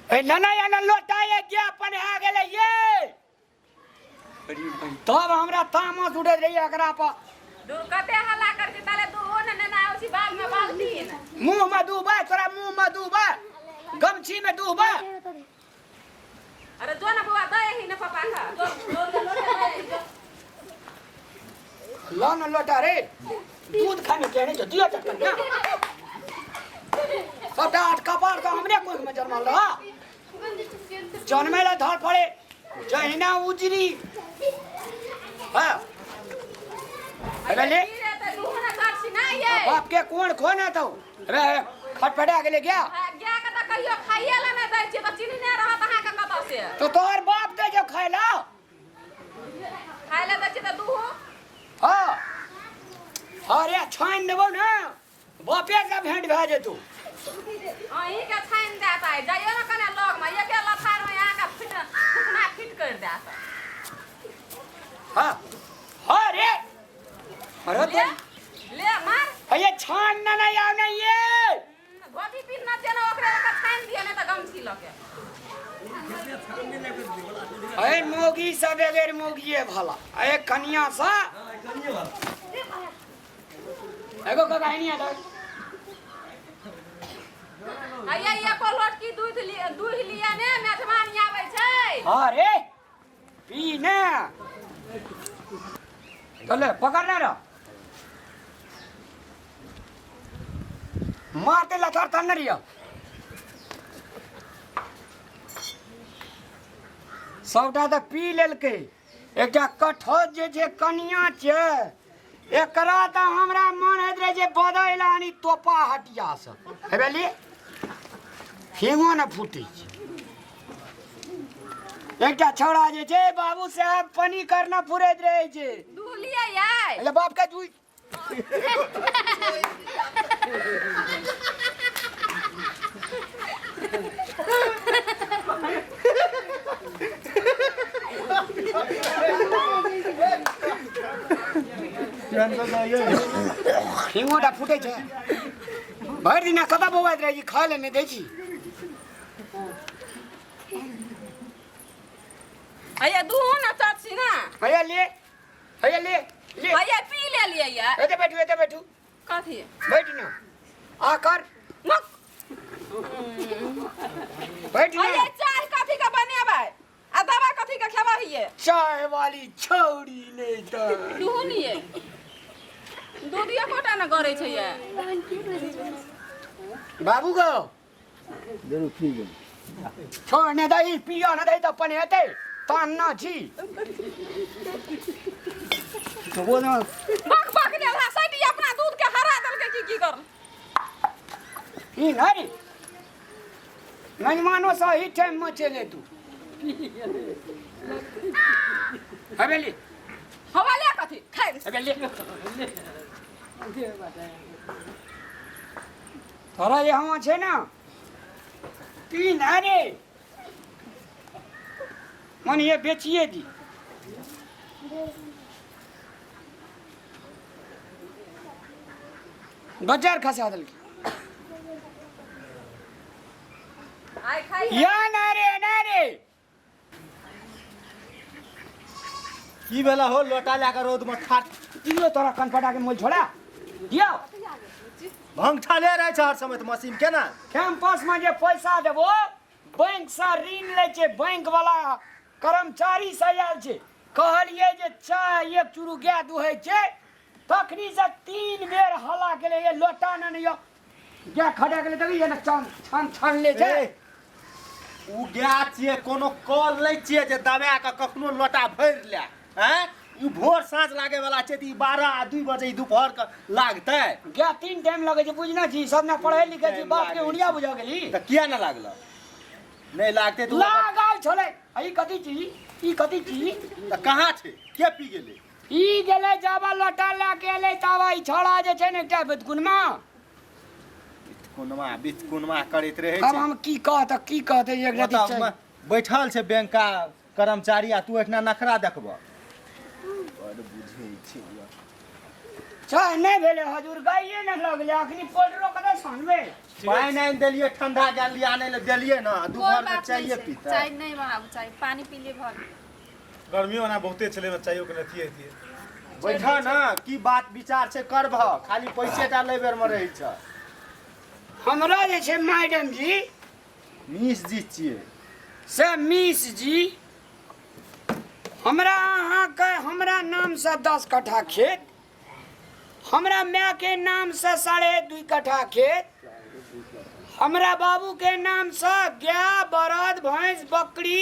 ए नना या न लोटा ये गया पन्हा गेलै ये। तब हमरा तामस उठैत रही एकरा पर। दूर कते हल्ला कर छी ताले दू ओ ने नेना आबै छी बाल में बाल्टीन। मुंह में डूबा तोरा, मुंह में डूबा, गमछी में डूबा। अरे जो ना बौआ दे ही ने पापा का जो जो लोटे दे जो। लो न लोटा रे, दूध खाने के नहीं जो दिया चटकन ना सबटा आठ कपार तो हमरे कोख में जन्मल रहा, जन्मे ला धर पड़े जहिना उजरी। हाँ अरे ले। की रे त दूह ना कर छी ना ये। बाप के कोन खोना तो अरे खटपटा गेले क्या? गाय के त कहियो खाइए ला नै दै छियै त चीनी नै रहत अहाँ के कतऽ से। तो तोहर बाप दे जो खाए ला। खाइ ला दै छियै त दूह। हाँ अरे छानि देबौ ने बापे से भेंट भए जेतौ। अहीं के छानि देत आइ, जाइयो ने कने लग में, एके लथार में अहाँ के फिट फुकना फिट कर देत। हाँ हाँ रे अरे ले तो ले मार। अये छान ना नहीं आव नहीं ये। धोती पिन्हने छियै ने ओकरे लऽ के छानि दियौ ने तऽ गमछी लऽ के। अरे मोगी सब एगेर मोगिए भला, अरे कनिया सा एगो काका एनिया दे। अये एको लोटकी दूध लिअ, दूध लिअ ने मेजबानी आबै छै। अरे पी ने चले पकड़ ना रह मारते लथार तन रिया। सबटा तऽ पी लेलकै, एकटा कठौत जे छै कनिया छै एकरा तऽ हमरा मन होइत रहै छै बदलि आनी तोपा हटिया से। हेबे ली ठेंगो ने फूटै छै। एकटा छौड़ा जे छै बाबू साहेब पनी करना फुरैत रहै छै। दूध लिअ यै। अरे बाप के दूध। ठेंगोटा फूटै छै भरि दिना कतऽ बौआइत रहै छी, खाय लए नहि दै छी। अये दूहो ना चाची ना। हैया ले, हैया ले ले। हैया पी ले लिए या। एते बैठू, एते बैठू। कथी? बैठ ना आ कर। मक। बैठ ना। हैया चाय कथी के बनेबै आ दवा कथी के खेबै हिये? चाय वाली छौड़ी नहीं तो। दूहो नहीं है। दूध एकोटा ना गरै छै ये। बाबू गो। जरूर पी गेल। छोड़ ने दही पियो ने दही तऽ अपन हेतै तान ना छी। तो वो ना बक बक ने ला सटी अपना दूध के हरा देलकै की की कर। ई ना रे मेहमानो सही टाइम में चले तू। हवेली हवा ले कथी खाइ। हवेली तोरा यहाँ छै ना तीन। अरे मन ये बेचिए दी बाजार खसा देलकै। आइ खाइ या ना रे ना रे। की भेला हो लोटा लए कऽ रौद में ठाठ? दियो तोरा कन फटा के मोल छोड़ा दियो। भंगठा ले रहै छै हर समय तऽ मशीन केना? कैंपस में जे पैसा देबो बैंक से ऋण लै छै, बैंक वाला कर्मचारी से आयल छै। कहलिए जे चाय एक चूरू गाय दुहै छै, तखनी से 3 बेर हल्ला केले ये लोटा ने नहीं यो गाय खड़ा गेलै देखी ने छान छान छान ले छै। ए, उ गाय छियै कोनो कल नहि छियै जे दबा कऽ कखनो लोटा भरि ले। आँय ई भोर साँझ लागे वाला छै तऽ ई 12 आ 2 बजे ई दुपहर के लागतै। गाय 3 टाइम लगै छै बुझना छी, सब ने पढ़ै लिखै छी, बाप के हुंडिया बुझा गेली। तऽ किया ने लागल? नहि लागतै तऽ लागल छलै। आ ई कथी छी, ई कथी छी? तऽ कहाँ छै, के पी गेलै? ई गेलै जाबा लोटा लए के एलै ताबा ई छौड़ा जे छै ने एकटा बितकुनमा बितकुनमा बितकुनमा करैत रहै आब छै। हम की कहत की कहतै एक रति ओतऽ छै। बैठल छै बैंक का कर्मचारी आ तू एहिठिना नखरा देखबह। बड़ बुझै छै यौ। चाय नहि भेलै हजूर, गाइए नहि लगलै अखनी, पोल्ट्रो कतऽ सनबै? पानि आनि देलियै, ठंडा गेल आनै लए देलियै ने। कोइ दुपहर मे बात नहि चाइए छै। पीतै? चाय नहि बनाबू, चाय पानि पी लिए भऽ गेल। गर्मियो ओना बहुते छलै, चाहियो के अथिए अथिए। बैठ ने, की बात विचार छै करबह? खाली पैसे टा लै बेर मे रहै छ। हमरा जे छै मैडम जी, मिस जी छियै। से मिस जी, हमरा अहाँके हमरा नामसँ 10 कट्ठा खेत, हमरा मायके नामसँ 2.5 कट्ठा खेत, हमरा बाबूके नामसँ गाय, बरद, भैंस, बकरी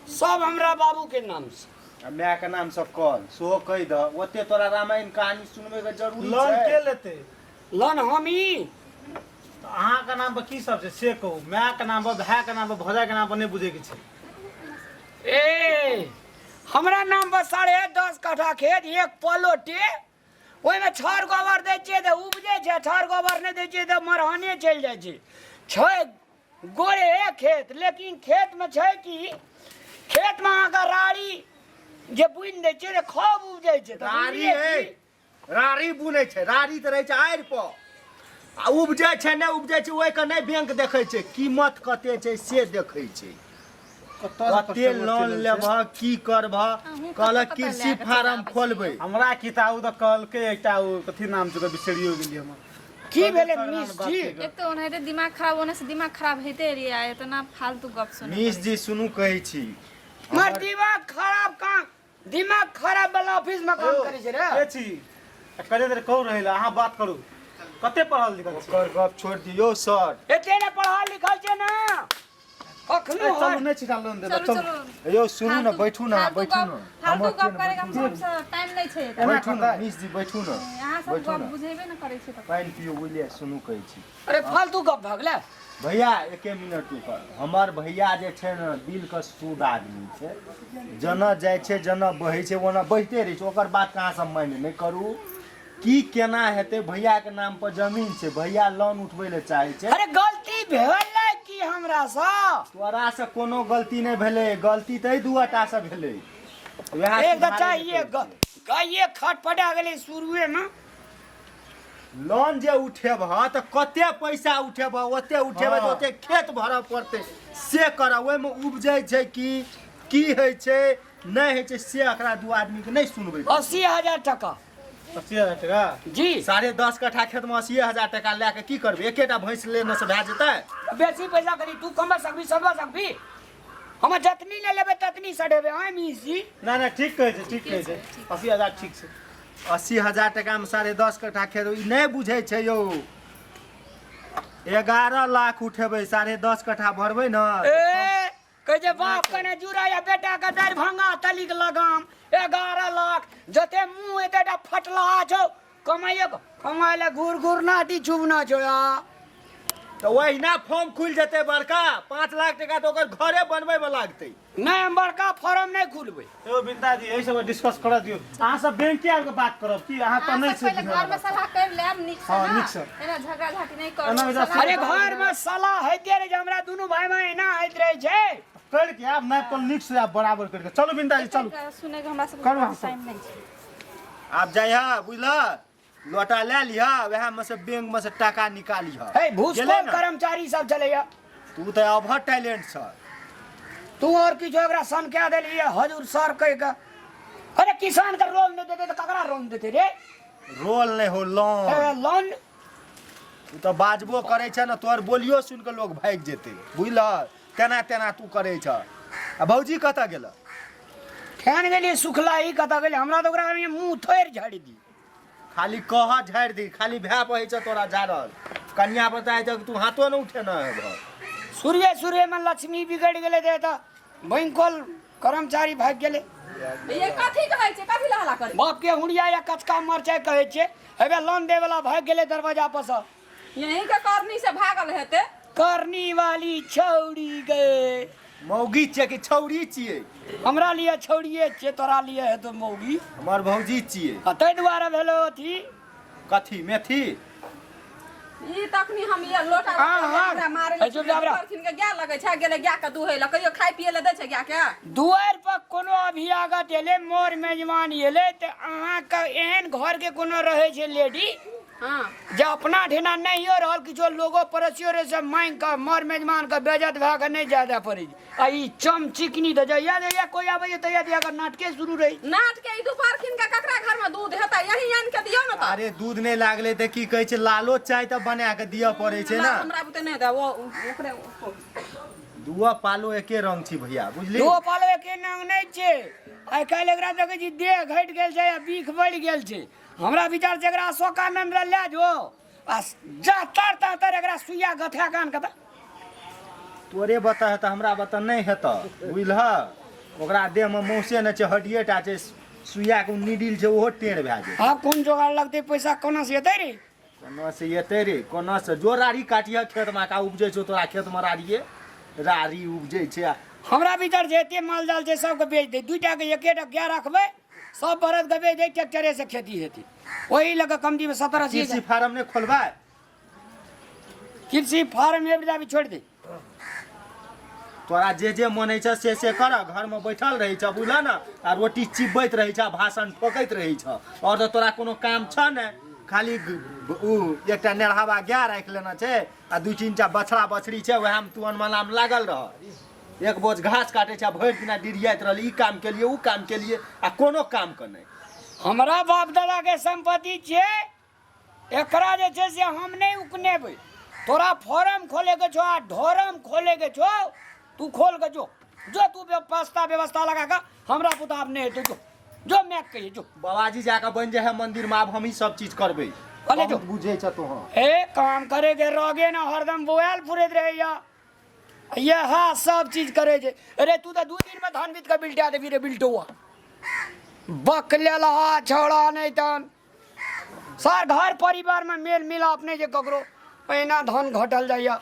सब हमरा बाबूके नामसँ। आ माय के नाम से कल सेहो कहि दह। ओते तोरा रामायण कहानी सुनबै के जरूरी लोन छै? के लेतै? लोन हम ई तऽ अहाँके नाम पर की सब छै से कहू। मायके नाम पर, भायके नाम पर, भौजाइके नाम पर नहि बुझैके छै। ए, हमरा नाम पर 10.5 कट्ठा खेत, एक पलोटे। ओहिमे छड़ गोबर दै छियै तऽ उपजै छै, छड़ गोबर नहि दै छियै तऽ मरहने चलि जाइ छै। छै गोरे खेत, लेकिन खेतमे छै कि खेतमे अहाँके राड़ी जे बुनि दै छियै तऽ खूब उपजै छै। तऽ राड़ी बुनलियै है की? राड़ी बुनै छै, राड़ी तऽ रहै छै आड़ि पर। आ उपजै छै नहि उपजै छै, ओहिके नहि बैंक देखै छै, कीमत कते छै से देखै छै। कतऽ कते लोन लेबह, की करबह? अहूँ कहलक कतऽ कतऽ कृषि लए कऽ फार्म चलि आबै खोलबै। हमरा किताब तऽ कहलकै एकटा ओ कथी नाम छै ओकर, बिसरियो गेलियै हम। की भेलै सर, मिस बात जी? करियै। एक तऽ ओनाहिते दिमाग खराब, ओने से दिमाग खराब होइते रहियै, आ एतना फालतू गप सुनै। मिस जी, सुनू, कहै छी। मर दिमाग खराब कहाँ? दिमाग खराब वाला ऑफिस में काम करे छै रे। के छी आ कते देर कहू रहै लए? अहाँ बात करू, कते पढ़ल लिखल छी? ओकर गप छोड़ि दियौ सर। एते ने पढ़ल लिखल छै ने कखनो। ए, चलू, नहि छी लोन देबै। चलू। चलू। चलू। यौ, सुनू ने, बैठू ने, फालतू बैठू गप ने। फालतू हमर गप करे के हम सबसँ टाइम नहि छै। एना बैठू ने। करतै? मिस जी, बैठू ने। अहाँ सब बैठू गप ने। बुझेबे ने करै छै तऽ। पानि पियौ, बुझलियै? सुनू, कहै छी। अरे, फालतू गप भऽ गेलै। भैया, एके मिनट रुकऽ। हमर भैया जे छै ने, दिलके शुद्ध आदमी छै। जेना जाइ छै, जेना बहै छै, ओना बहिते रहै छै। ओकर बात अहाँ सब मानि नहि करू। की केना हेतै? भैयाके नाम पर जमीन छै, भैया लोन उठबै लए चाहै छै। अरे, गलती भेलै की हमरा सँ? तोरा से कोनो गलती नहि भेलै। गलती तऽ एहि दूटा से भेलै, वएह एक तऽ सुधारै लए चाहिए कहै छियै। गाइए खटपटा गेलै शुरुए में। लोन जे उठेबह तऽ कते पैसा उठेबह? ओते उठेबै तऽ हँ। ओते खेत भरऽ पड़तै, से करऽ। ओहिमे उपजै छै कि की होइ छै, नहि होइ छै, से एकरा दू आदमीके नहि सुनबै। 80,000 टका। 80,000 टका? जी। 10.5 कट्ठा खेतमे 80,000 टका लए कऽ की करबै? एकेटा भैंस लेने से भए जेतै? बेसी पैसा करी तू कमा सकबी, सदवा सकबी? हम जतनी ले लेबै ततनी सडेबै। आइ मिस जी। नहि नहि, ठीक कहै छै, ठीक कहै छै। 80,000 ठीक छै। 80,000 टकामे 10.5 कट्ठा खेत, ई नहि बुझै छै यौ। 11 लाख उठेबै, 10.5 कट्ठा भरबै ने। ए, कहै छै बाप कने जुड़ा या बेटा के दरभंगा तलिक लगाम। 11 लाख जते मुँह एतेटा फटलाहा छौ, कमाइए कमाइ लए घूर घूर नाटी चुबना छौ या। तऽ ओहिना फॉर्म खुलि जेतै बड़का। 5 लाख टका तऽ ओकर घरे बनबैमे लागतै। नहि, हम बड़का फॉर्म नहि खुलबै। यौ बिंदा जी, एहि सब डिस्कस करऽ दियौ। अहाँ सब बैंक के आबि कऽ बात करब की? अहाँ तऽ अहाँ नहि सब छै पहिले बुझल घरमे सलाह कर लेब नीक से। हँ, ने नीक से। एना झगड़ा झाटी नहि एना करू। एकरा सलाह अरे, करू। घर में सलाह होइते रहै छै। हमरा दुनू भाई में एना होइत रहै छै। करके आब नापि कऽ नीक से आब बराबर करके चलू बिंदा जी, चलू। एतेक सुनैके हमरा सबके करू अहाँ सब। टाइम नहि छै। आब जइह, बुझलह? लोटा लए लिह, वएह में से बैंक में से टाका निकालिह। हे, घूसखोर गेलै ने? कर्मचारी सब चलैया। तू तऽ ओवर टैलेंट छ। तू और किछु ओकरा सन कए देलियै हजूर सर कहि कऽ। अरे, किसान के रोल नहि देतै तऽ ककरा रोल देतै रे? रोल नहि हो, लोन। ए, लोन। तू तऽ बाजबो करै छ ने, तोहर बोलियो सुनि कऽ लोग भागि जेतै, बुझलह? तेना तेना तू करै छ। आ भौजी कतऽ गेल? ठेन गेलियै सुखला ही कतऽ गेलै? हमरा तऽ ओकरा मुँह थोड़ि झाड़ि दी। खाली कह झाड़ि दी, खाली भाय बहै छ तोरा झाड़ल। कनिया बताय तक तू हाथो नहि उठेने हेबह। सूर्य सूर्यमे लक्ष्मी बिगड़ि गेलै तऽ बैंकल कर्मचारी भागि गेलै। ये कथी कहै छै? कथी लए हल्ला करै? बापके हुड़िया या कचका मरचाइ कहै छियै। हेबे लोन दै वला भागि गेलै दरवाजा पर सँ। यहीं के करनी से भागल हेतै। करनी वाली छौड़ी गे। मौगी छियै कि छौड़ी छियै? हमरा लिए छौड़िए छियै, तोरा लिए हेतौ मौगी। हमर भौजी छियै। आ ताहि दुआरे भेलो अथी। कथी मेथी? ई तखनी हम ये लोटा हाँ, हाँ। हमरा मारे ए, चुप जा, हमरा। के गाय लगै छै गेलै गाय के दुहै लए कहियो खाय पियै लए दै छै गाय के दुआरि पर कोनो अभियागत एलै मोर मेजबान एलै तऽ अहाँके एहन घरके कोनो रहै छै लेडी हाँ जे अपना ठेना नहियो रहल किछो लोगो पड़ोसियो रे से मांगि कऽ मर मेजबान के बेजत भए कऽ नहि जाय दए पड़ै छै आ ई चमचिकनी तऽ जहिया जहिया कोइ आबै छै तहिया तहिया कऽ नाटके शुरू रहै छै। नाट के ई दुपहर खिन के ककरा घर में दूध हेतै यही आनि के दियौ ने तऽ अरे दूध नहि लागलै तऽ की कहै छै लालो चाय तऽ बना कऽ दिअ पड़ै छै ने हमरा बुते नहि दे ओ ओकरे दुआ पालो एके रंग छी भैया बुझली दो पालो एके नंग नहि छै आइ काल्हि एकरा देखै छी देह घटि गेल छै आ बीख बढ़ि गेल छै हमरा विचार छै एकरा अशोकानंद लए जो आ जा तर तर तर एकरा सुइया गथा कान के तोरे बता हेतऽ हमरा बता नहि हेतऽ बुझलह ओकरा देहमे मौसे नहि छै हड्डिए टा छै सुइयाके निडिल छै ओहो टेढ़ भए जेतै आब कोन जोगाड़ लगतै पैसा कोना से एतै रे कोना से एतै रे कोना से जो राड़ी काटिह खेतमे का उपजै छौ तोरा खेतमे राड़िए राड़ी उपजै छै आ हमरा भीतर जे एते माल जाल छै सबके बेच दे दूटा के एकेटा गाय रखबै सब बरद के बेच दे ट्रैक्टरे से खेती हेतै ओही लऽ कऽ कमती में 70 80 कृषि फार्म नहि खोलबै कृषि फार्म एक जाबी छोड़ि दे तोरा जे जे मन होइ छ से से कर घरमे बैठल रहै छ बुझल ने आ रोटी चिबैत रहै छ भाषण ठोकैत रहै छ आओर तऽ तोरा कोनो काम छ ने खाली उ एकटा नेढ़ावा गाय राखि लेना छै आ दू तीन टा बछड़ा बछड़ी छै वएहमे तू अनमनामे लागल रह एक बोझ घास काटै छै आ भरि दिना डिरियाइत रहल ई काम केलिए उ काम केलिए आ कोनो काम के नहि हमरा बाप दादा के संपत्ति छै एकरा जे छै से हम नहि उकनेबै तोरा फॉर्म खोलेके छौ आ ढोरम खोलेके छौ तू खोल के जो जो तू व्यवस्था व्यवस्था लगा कऽ हमरा पुता आब नहि हेतौ जो जो मैं कहिए जो बाबाजी जाकऽ बनि जाइ है मंदिर में आब हमही सब चीज करबै कहले जो। बहुत बुझै छ तोहँ ए काम करे के रगे ना हरदम बोआल फुरैत रहैया इएह सब चीज करे छै अरे तू तऽ 2 दिन में धान बीत के बिलटा देबी रे बिलटौआ बक लेलहा छौड़ा नहि तन सर घर परिवार में मेल मिलाप नहीं जे ककरो पहिना धन घटल जाइया।